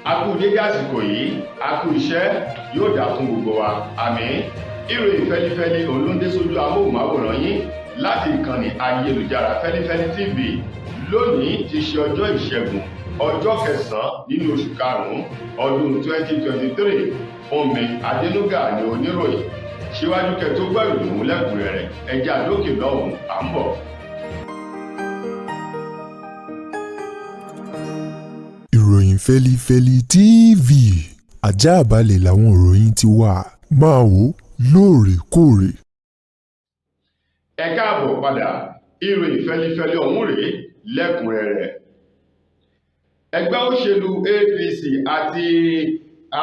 A kú dédé àsìkò yìí, a kú iṣẹ́, yóò dáa fún gbogbo wa, àmín. Ìròyìn fẹlifẹli òun ló ń dé sójú amóhùnmáwòrán yín láti ìkànnì ayélujára Fẹlifẹli TV. Lónìí ti ṣe ọjọ́ Ìṣẹ́gun, ọjọ́ kẹsàn-án nínú oṣù karùn-ún ọdún 2023. Fúnmi Adénúgà ní oníròyìn. Síwájú kẹ́ tó gbọ́ ìròyìn lẹ́kùnrẹ́rẹ́, ẹ jẹ́ á dókè lọ́hùn, à ń bọ̀. Ìròyìn Fẹ́lifẹ́li TV, àjààbálẹ̀ làwọn ìròyìn ti wà, máa wò lóòrèkóòrè. Ẹ káàbọ̀ padà. Ìròyìn fẹlifẹli ọ̀hún rèé lẹ́kùnrẹ́rẹ́. Ẹgbẹ́ òṣèlú APC àti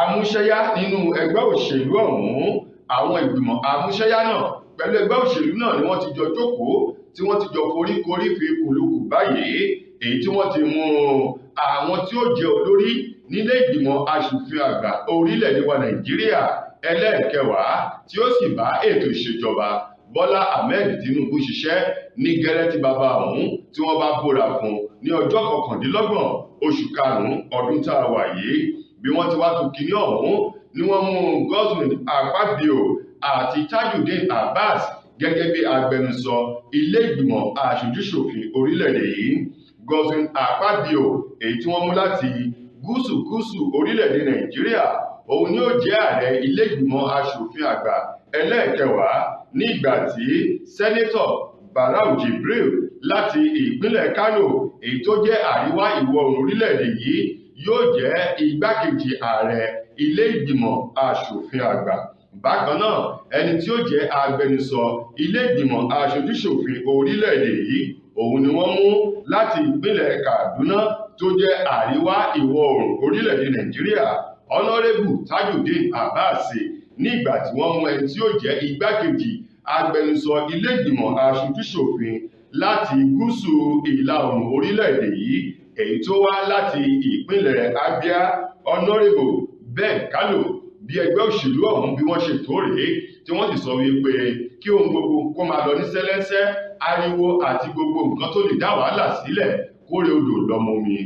àmúṣẹ́yá nínú ẹgbẹ́ òṣèlú ọ̀hún, àwọn ìgbìmọ̀ àmúṣẹ́yá náà pẹ̀lú ẹgbẹ́ òṣèlú náà ni wọ́n ti jọ jókòó, tí wọ́n ti jọ foríkorí fi kùlùkù báyìí, èyí tí wọ́n ti mú àwọn tí ó jẹ́ olórí nílé ìgbìmọ̀ aṣòfin àgbà orílẹ̀-èdè wa Nàìjíríà ẹlẹ́ẹ̀kẹwàá, tí ó sì bá ètò ìṣèjọba Bọ́lá Ahmed Tinubu ṣiṣẹ́ ní gẹ́rẹ́ tí bàbá ọ̀hún tí wọ́n bá búra fún ní ọjọ́ 29 oṣù karùn-ún ọdún tá a wà yìí. Bí wọ́n ti wá tún kinní ọ̀hún ni wọ́n mú Godswill Akpabio àti Tajudeen Abbas gẹ́gẹ́ bí agbẹnusọ ilé ìgbìmọ̀ aṣojúṣòfin orílẹ̀-èdè yìí. Godswill Akpabio, èyí tí wọ́n mú láti gúúsù gúúsù orílẹ̀-èdè Nàìjíríà, òun ni ó jẹ́ ààrẹ ilé ìgbìmọ̀ aṣòfin àgbà ẹlẹ́ẹ̀kẹwàá, ní ìgbà tí Sẹ́nẹ́tọ̀ Barau Jibril láti ìpínlẹ̀ Kano, èyí tó jẹ́ àríwá ìwọ̀ oòrùn orílẹ̀-èdè yìí, yóò jẹ́ igbákejì ààrẹ ilé ìgbìmọ̀ aṣòfin àgbà. Bákan náà, ẹni tí ó jẹ́ agbẹnusọ ilé ìgbìmọ̀ aṣojúṣòfin orílẹ̀-èdè yìí, òun ni wọ́n mú láti ìpínlẹ̀ Kaduna tó jẹ́ àríwá ìwọ̀ oòrùn orílẹ̀-èdè Nàìjíríà, Ọ̀nàrẹ́bù Tajudeen Abbas, ní ìgbà tí wọ́n mú ẹni tí ó jẹ́ igbákejì agbẹnusọ ilé ìgbìmọ̀ aṣojúṣòfin láti gúúsù ìlà oòrùn orílẹ̀-èdè yìí, èyí tó wá láti ìpínlẹ̀ Abia, Ọ̀nàrẹ́bù Ben Kalu. Bí ẹgbẹ́ òṣèlú ọ̀hún bí wọ́n ṣe tó rèé, tí wọ́n sì sọ wípé kí ohun gbogbo kó máa lọ ní sẹ́lẹ́ńsẹ́, ariwo àti gbogbo nǹkan tó lè dá wàhálà sílẹ̀ kórè odò lọ́mọ omi.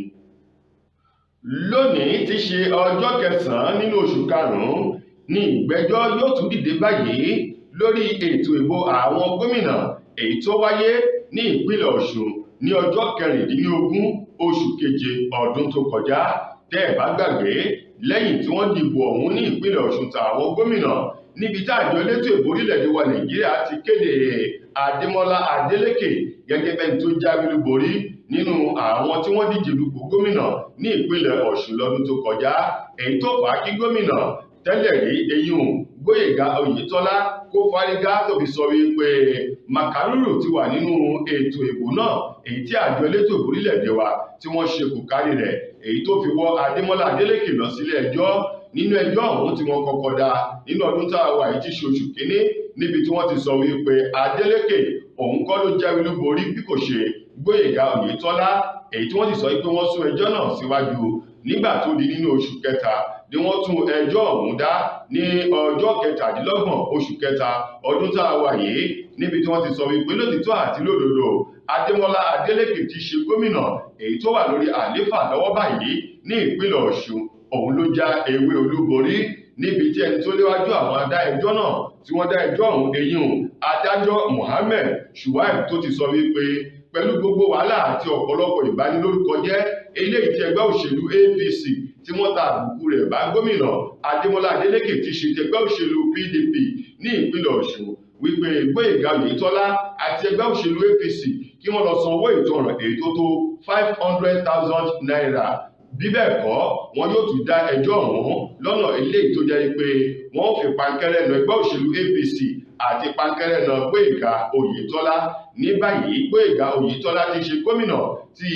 Lónìí ti ṣe ọjọ́ kẹsàn-án nínú oṣù karùn-ún ní ìgbẹ́jọ́ yóò tún dìde báyìí lórí ètò ìbò àwọn gómìnà èyí tó wáyé ní ìpínlẹ̀ Ọ̀ṣun ní ọjọ́ 16 oṣù keje ọdún tó kọjá. Tẹ́ ẹ̀ bá gbàgbé, lẹ́yìn tí wọ́n dìbò ọ̀hún ní ìpínlẹ̀ Ọ̀ṣun ta àwọn gómìnà, níbi tá àjọ elétò ìbò orílẹ̀-èdè wa Nàìjíríà ti kéde Adémọ́lá Adélékè gẹ́gẹ́ bẹ́ni tó jáwé olúborí nínú àwọn tí wọ́n díje dupò gómìnà ní ìpínlẹ̀ Ọ̀ṣun lọ́dún tó kọjá, èyí tó fà á kí gómìnà tẹ́lẹ̀ rí eyín Gbóyèga Oyètọ́lá kó fárígá, tó fi sọ wípé màkàrúrù ti wà nínú ètò ìbò náà, èyí tí àjọ elétò ìbò orílẹ̀-èdè wa tí wọ́n ṣe kò kárí rẹ̀, èyí tó fi wọ́ Adémọ́lá Adélékè lọ sílé ẹjọ́. Nínú ẹjọ́ ọ̀hún tí wọ́n kọ́kọ́ dá nínú ọdún tá a wà yìí tí ṣe oṣù kínní, níbi tí wọ́n ti sọ wípé Adélékè òun kọ́ ló jáwé olúborí bí kò ṣe Gbóyèga Oyètọ́lá, èyí tí wọ́n sì sọ pé wọ́n sún ẹjọ́ náà síwájú. Nígbà tó di nínú oṣù kẹta ni wọ́n tún ẹjọ́ ọ̀hún dá ní ọjọ́ 27 oṣù kẹta ọdún tá a wà yìí, níbi tí wọ́n ti sọ wípé lótìtọ́ àti lódodo, Adémọ́lá Adélékè ti ṣe gómìnà èyí tó wà lórí àlééfà lọ́wọ́ báyìí ní ìpínlẹ̀ Ọ̀ṣun, òun ló já ewé olúborí, níbi tí ẹni tó léwájú àwọn adá ẹjọ́ náà tí wọ́n dá ẹjọ́ ọ̀hún, eyín adájọ́ Mohammed Shuaib, tó ti sọ wípé pẹ̀lú gbogbo wàhálà àti ọ̀pọ̀lọpọ̀ ìbanilórúkọ jẹ́ eléyìí tí ẹgbẹ́ òṣèlú APC tí wọ́n ta àbùkù rẹ̀ bá gómìnà Adémọ́lá Adélékè ti ṣe tẹgbẹ́ òṣèlú PDP ní ìpínlẹ̀ Ọ̀ṣun, wípé Gbóyèga Oyètọ́lá àti ẹgbẹ́ òṣèlú APC kí wọ́n lọ san owó ìtanràn èyí tó tó 500,000 naira, bí bẹ́ẹ̀ kọ́ wọn yóò tún dá ẹjọ́ ọ̀hún lọ́nà eléyìí tó jẹ́ pé wọ́n fi pankẹ́rẹ́ na ẹgbẹ́ òṣèlú APC àti pankẹ́rẹ́ na Gbóyèga Oyètọ́lá. Ní báyìí, Gbóyèga Oyètọ́lá ti ṣe gómìnà tí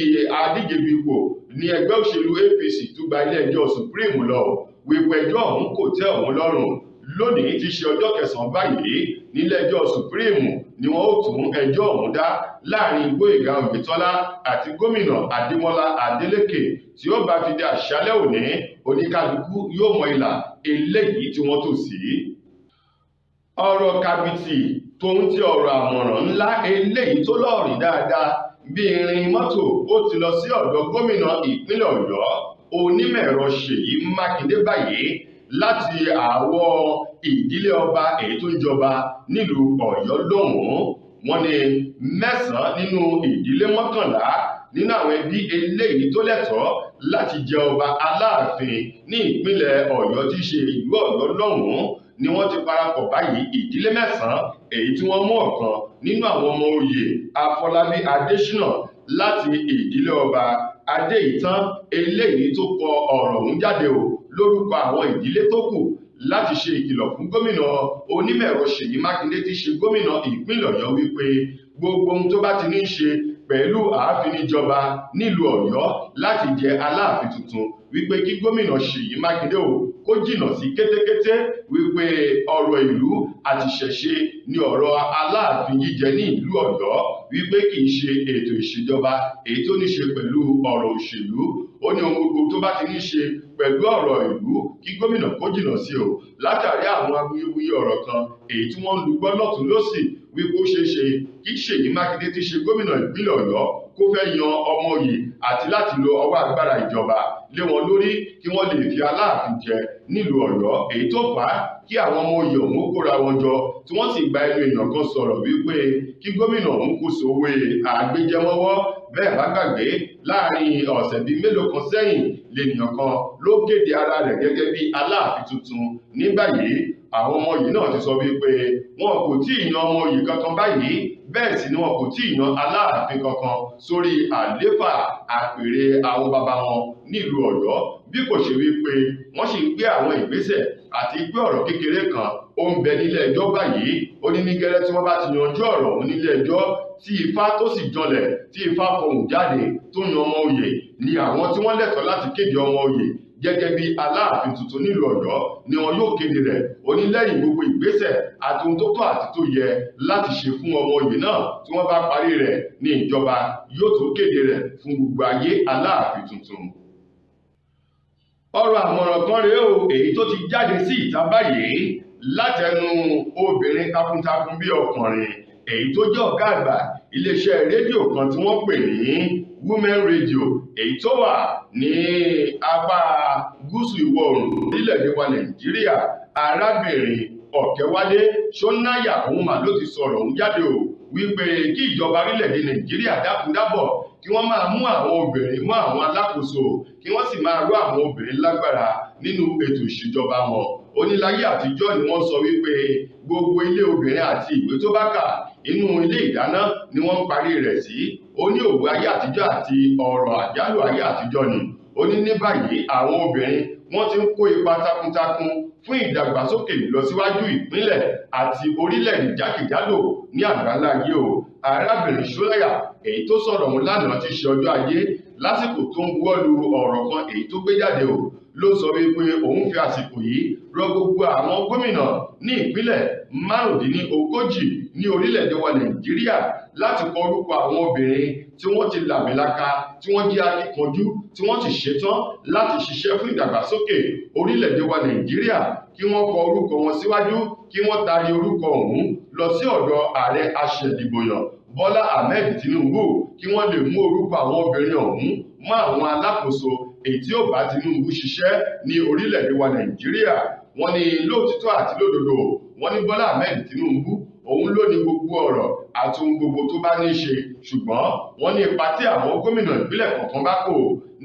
adíje du ipò ní ẹgbẹ́ òṣèlú APC tó gba ilé ẹjọ́ Supreme lọ wípé ẹjọ́ ọ̀hún kò tẹ́ òun lọ́rùn. Lónìí ti ṣe ọjọ́ kẹsàn-án báyìí, nílé ẹjọ́ Supreme ni wọ́n ó tún ẹjọ́ ọ̀hún dá láàrin Gbóyèga Oyètọ́lá àti gómìnà Adémọ́lá Adélékè. Tí ó bá fi di àṣálẹ́ òní, oníkálukú yóò mọ ìlà eléyìí tí wọ́n tò sí. Ọ̀rọ̀ kàbìtì tòun ti ọ̀rọ̀ àmọ̀ràn ńlá eléyìí tó lọ́ọ̀rìn dáadáa Bí irin mọ́tò ó ti lọ sí ọ̀dọ̀ gómìnà ìpínlẹ̀ Ọ̀yọ́, onímọ̀-ẹ̀rọ Ṣèyí Mákindé báyìí, láti àwọ̀ ìdílé ọba èyí tó ń jọba nílùú Ọ̀yọ́ lọ́hùn-ún. Wọ́n ní 9 nínú ìdílé 11 nínú àwọn ẹbí eléyìí tó lẹ́tọ̀ọ́ láti jẹ ọba Aláàfin ní ìpínlẹ̀ Ọ̀yọ́ tí í ṣe ìlú Ọ̀yọ́ lọ́hùn-ún ni wọ́n ti parapọ̀ báyìí. Ìdílé 9 èyí tí wọ́n mú ọ̀kan nínú àwọn ọmọ oyè Afọlábí Adésínà láti ìdílé ọba Adéìtàn eléyìí tó kọ ọ̀rọ̀ ọ̀hún jáde o lórúkọ àwọn ìdílé tó kù láti ṣe ìkìlọ̀ fún gómìnà onímọ̀-ẹ̀rọ Ṣèyí Mákindé tí ṣe gómìnà ìpínlẹ̀ Ọ̀yọ́ wípé gbogbo ohun tó bá ti ní í ṣe pẹ̀lú ààfin níjọba nílùú Ọ̀yọ́ láti jẹ Aláàfin tuntun, wípé kí gómìnà Ṣèyí Mákindé o kó jìnnà sí kétékété, wípé ọ̀rọ̀ ìlú àti ìṣẹ̀ṣe ni ọ̀rọ̀ Aláàfin jíjẹ ní ìlú Ọ̀yọ́, wípé kì í ṣe ètò ìṣèjọba èyí tó ní ṣe pẹ̀lú ọ̀rọ̀ òṣèlú. Ó ní ohun gbogbo tó bá ti ní ṣe pẹ̀lú ọ̀rọ̀ ìlú kí gómìnà kó jìnnà sí o, látàrí àwọn awuyewuye ọ̀rọ̀ kan èyí tí wọ́n ń lu gbọ́ lọ́tùn lósì wípé ó ṣeé ṣe kí Ṣèyí Mákindé tí ṣe gómìnà ìpínlẹ̀ Ọ̀yọ́ kó fẹ́ yan ọmọ oyè àti láti lo ọwọ́ agbára ìjọba lé wọn lórí kí wọ́n lè fi Aláàfin jẹ nílùú Ọ̀yọ́, èyí tó fà á kí àwọn ọmọ oyè ọ̀hún kóra wọn jọ tí wọ́n sì gba ẹnu èèyàn kan sọ̀rọ̀ wípé kí gómìnà ọ̀hún kó sòwe àgbéjẹmọ́wọ́. Bẹ́ẹ̀ bá gbàgbé, láàrin ọ̀sẹ̀ bíi mélòó kan sẹ́yìn lènìyàn kan ló kéde ara rẹ̀ gẹ́gẹ́ bí Aláàfin tuntun. Ní báyìí àwọn ọmọ oyè náà ti sọ wípé wọn kò tí ì yan ọmọ oyè kankan báyìí, bẹ́ẹ̀ sì ni wọn kò tí ì yan Aláàfin kankan sórí àléfà àpèrè àwọn bàbá wọn nílùú Ọ̀yọ́, bí kò ṣe wípé wọ́n sì ń gbé àwọn ìgbésẹ̀ àti pé ọ̀rọ̀ kékeré kan ó ń bẹ nílé ẹjọ́ báyìí. Ó ní ní gẹ́lẹ́ tí wọ́n bá ti yanjú ọ̀rọ̀ ọ̀hún nílé ẹjọ́, tí ifá tó sì janlẹ̀, tí ifá fọhùn jáde tó yan ọmọ oyè, ni àwọn tí wọ́n lẹ́tọ̀ọ́ láti kéde ọmọ oyè gẹ́gẹ́ bí Aláàfin tuntun nílùú Ọ̀yọ́ ni wọn yóò kéde rẹ̀. Ó ní lẹ́yìn gbogbo ìgbésẹ̀ àti ohun tó tọ́ àti tó yẹ láti ṣe fún ọmọ oyè náà tí wọ́n bá parí rẹ̀ ní ìjọba yóò tó kéde rẹ̀ fún gbogbo ayé Aláàfin tuntun. Ọ̀rọ̀ àmọ̀ràn kan rèé o èyí tó ti jáde sí ìta báyìí látẹnu obìnrin takuntakun bí ọkùnrin èyí tó jẹ́ ọ̀gá àgbà iléeṣẹ́ rédíò kan tí wọ́n pè ní Women Radio èyí tó wà ní apá gúúsù ìwọ̀ oòrùn orílẹ̀-èdè wa Nàìjíríà. Arábìnrin Ọ̀kẹ́wálé Ṣónáyà òun mà ló ti sọ̀rọ̀ òun jáde o wípé kí ìjọba orílẹ̀-èdè Nàìjíríà dákúndábọ̀ kí wọ́n máa mú àwọn obìnrin mọ́ àwọn alákòóso, kí wọ́n sì máa ró àwọn obìnrin lágbára nínú ètò ìṣèjọba wọn. Ó ní láyé àtijọ́ ni wọ́n sọ wípé gbogbo ilé obìnrin àti ìwé tó bá kà inú ilé ìdáná ni wọ́n ń parí rẹ̀ sí. Ó ní òwe ayé àtijọ́ àti ọ̀rọ̀ àjálù ayé àtijọ́ ni. Ó ní ní báyìí àwọn obìnrin wọ́n ti ń kó ipa takuntakun fún ìdàgbàsókè ìlọsíwájú ìpínlẹ̀ àti orílẹ̀-èdè jákèjádò ní àgbáńlá ayé o. Arábìnrin Ṣóláyà èyí tó sọ̀rọ̀ ọ̀hún lánàá ti ṣe ọjọ́ ajé lásìkò tó ń buwọ́lu ọ̀rọ̀ kan èyí tó gbé jáde o ló sọ wípé òun fi àsìkò yìí rọ gbogbo àwọn gómìnà ní ìpínlẹ̀ 35 ní orílẹ̀-èdè wa Nàìjíríà láti kọ orúkọ àwọn obìnrin tí wọ́n ti làmìlaka, tí wọ́n jẹ́ akíkanjú, tí wọ́n sì ṣetán láti ṣiṣẹ́ fún ìdàgbàsókè orílẹ̀-èdè wa Nàìjíríà, kí wọ́n kọ orúkọ wọn síwájú, kí wọ́n taari orúkọ ọ̀hún lọ sí ọ̀dọ̀ ààrẹ aṣẹ̀dìbòyàn Bọ́lá Ahmed Tinubu, kí wọ́n lè mú orúkọ àwọn obìnrin ọ̀hún mọ́ àwọn alákòóso èyí tí ó bá Tinubu ṣiṣẹ́ ní orílẹ̀-èdè wa Nàìjíríà. Wọ́n ní lóòtítọ́ àti lódodo, wọ́n ní Bọ́lá Ahmed Tinubu òun ló ní gbogbo ọ̀rọ̀ àti ohun gbogbo tó bá ní í ṣe, ṣùgbọ́n wọ́n ní ipa tí àwọn gómìnà ìpínlẹ̀ kọ̀ọ̀kan bá kó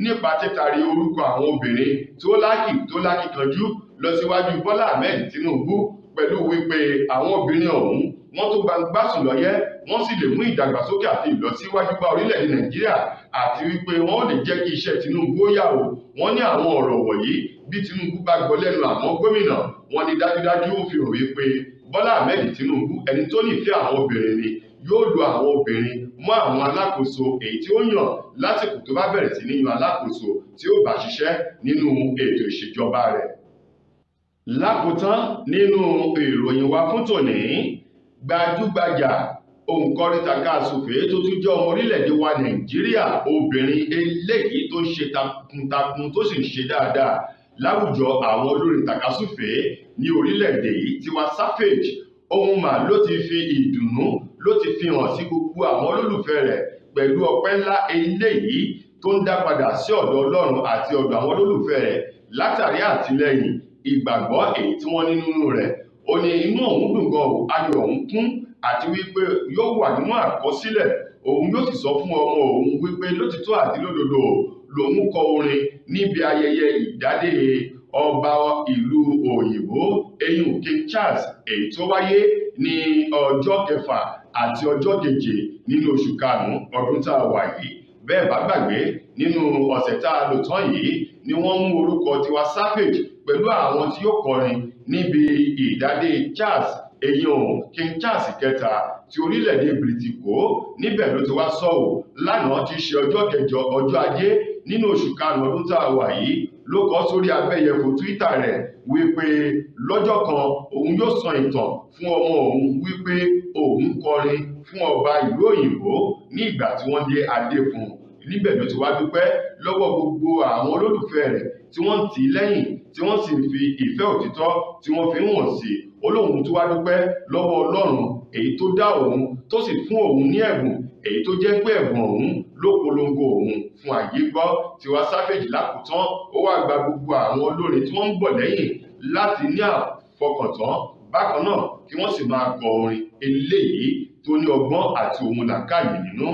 nípa títari orúkọ àwọn obìnrin tó lákì tó lákìkanjú lọ síwájú Bọ́lá Ahmed Tinubu pẹ̀lú wípé àwọn obìnrin ọ̀hún wọ́n tó gbangba sùn lọ́yẹ́, wọ́n sì lè mú ìdàgbàsókè àti ìlọsíwájú bá orílẹ̀-èdè Nàìjíríà àti wípé wọ́n lè jẹ́ kí iṣẹ́ Tinubu ó yà wò. Wọ́n ní àwọn ọ̀rọ̀ wọ̀nyí bí Tinubu bá gbọ́ lẹ́nu àwọn gómìnà, wọ́n ní dájúdájú ó fi hàn wípé Bọ́lá Ahmed Tinubu ẹni tó nífẹ̀ẹ́ àwọn obìnrin ni, yóò lo àwọn obìnrin mọ́ àwọn alákòóso èyí tí ó yàn lásìkò tó bá bẹ̀rẹ̀ sí ní yan alákòóso tí ó bá ṣiṣẹ́ nínú ètò ìṣèjọba rẹ̀. Lákòótán nínú ìròyìn wa fún tòní, gbajúgbajà òǹkọrin tàkasúfèé tó tún jẹ́ ọmọ orílẹ̀-èdè wa Nàìjíríà obìnrin eléyìí tó ń ṣe takuntakun tó sì ń ṣe dáadáa láwùjọ àwọn olórin tàkasúfèé ní orílẹ̀-èdè yìí, Tiwa Savage, òun mà ló ti fi ìdùnnú ló ti fi hàn sí gbogbo àwọn olólùfẹ́ rẹ̀ Pẹ̀lú ọpẹ́ ńlá eléyìí tó ń dá padà sí ọ̀dọ̀ Ọlọ́run àti ọ̀dọ̀ àwọn olólùfẹ́ rẹ̀ látàrí àtìlẹ́yìn ìgbàgbọ́ èyí tí wọ́n ní nínú rẹ̀. Ó ní inú òun dùn gan o, ayọ̀ òun kún, àti wípé yóò wà nínú àkọsílẹ̀. Òun yóò sì sọ fún ọmọ òun wípé lótìtọ́ àti lódodo lòun kọ orin níbi ayẹyẹ ìdádé ọba ìlú òyìnbó eyín King Charles, èyí tó wáyé ní ọjọ́ kẹfà àti ọjọ́ keje nínú oṣù karùn-ún ọdún tá a wà yìí. Bẹ́ẹ̀ bá gbàgbé, nínú ọ̀sẹ̀ tá a lò tán yìí ni wọ́n mú orúkọ Tiwa Savage pẹ̀lú àwọn tí yóò kọrin níbi ìdádé Charles, eyín King Charles kẹta ti orílẹ̀-èdè Bìrìtìkó. Níbẹ̀ ló ti wá sọ̀wọ́ lánàá ti ṣe ọjọ́ kẹjọ, ọjọ́ ajé nínú oṣù karùn-ún ọdún tá a wà yìí, ló kọ sórí abẹ́yẹfò Twitter rẹ̀ wípé lọ́jọ́ kan òun yóò sọ ìtàn fún ọmọ òun wípé òun kọrin fún ọba ìlú òyìnbó ní ìgbà tí wọ́n dé adé fún un. Níbẹ̀ ló ti wá dúpẹ́ lọ́wọ́ gbogbo àwọn olólùfẹ́ rẹ̀ tí wọ́n ń tì í lẹ́yìn, tí wọ́n sì ń fi ìfẹ́ òtítọ́ tí wọ́n fi ń wọ̀n sí i. Olóhùn tó wá dúpẹ́ lọ́wọ́ Ọlọ́run èyí tó dá òun, tó sì fún òun ní ẹ̀bùn èyí tó jẹ́ pé ẹ̀bùn òun ló polongo òun fún àyè gbọ́. Tiwa Savage lákòótán ó wá gba gbogbo àwọn olórin tí wọ́n ń bọ̀ lẹ́yìn láti ní àfọkàntán bákan náà, kí wọ́n sì máa kọ orin eléyìí tó ní ọgbọ́n àti òun làákàyè nínú.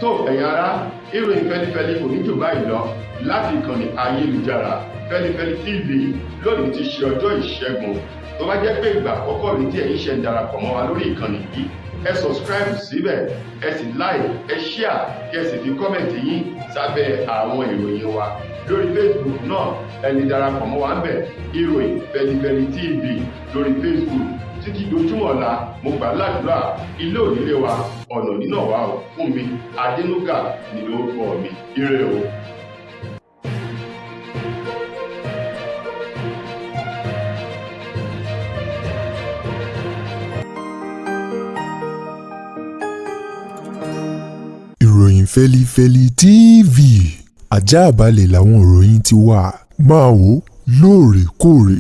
Tó ẹ̀yin ará, ìròyìn fẹlifẹli kò ní jù báyìí lọ láti ìkànnì ayélujára Fẹlifẹli TV lónìí ti ṣe ọjọ́ ìṣẹ́gun. Tó bá jẹ́ pé ìgbà àkọ́kọ́ rí tí ẹ̀yin ṣe ń darapọ̀ mọ́ wa lórí ìkànnì yìí, ẹ subscribe síbẹ̀, ẹ sì like, ẹ share, kí ẹ sì fi comment yín sábẹ́ àwọn ìròyìn wa. Lórí Facebook náà, ẹ lè darapọ̀ mọ́ wa ń bẹ̀, ìròyìn Fẹlifẹli TV lórí Facebook. Títí dojúmọ̀ ọ̀la, mo gbà ládùúrà, ilé ònílé wa, ọ̀nà nínà wa ò fún mi. Adénúgà ní lórúkọ mi. Ire o. Ìròyìn Fẹ́lifẹ́li TV, àjààbalẹ̀ làwọn ìròyìn ti wà. Máa wò lóòrèkóòrè.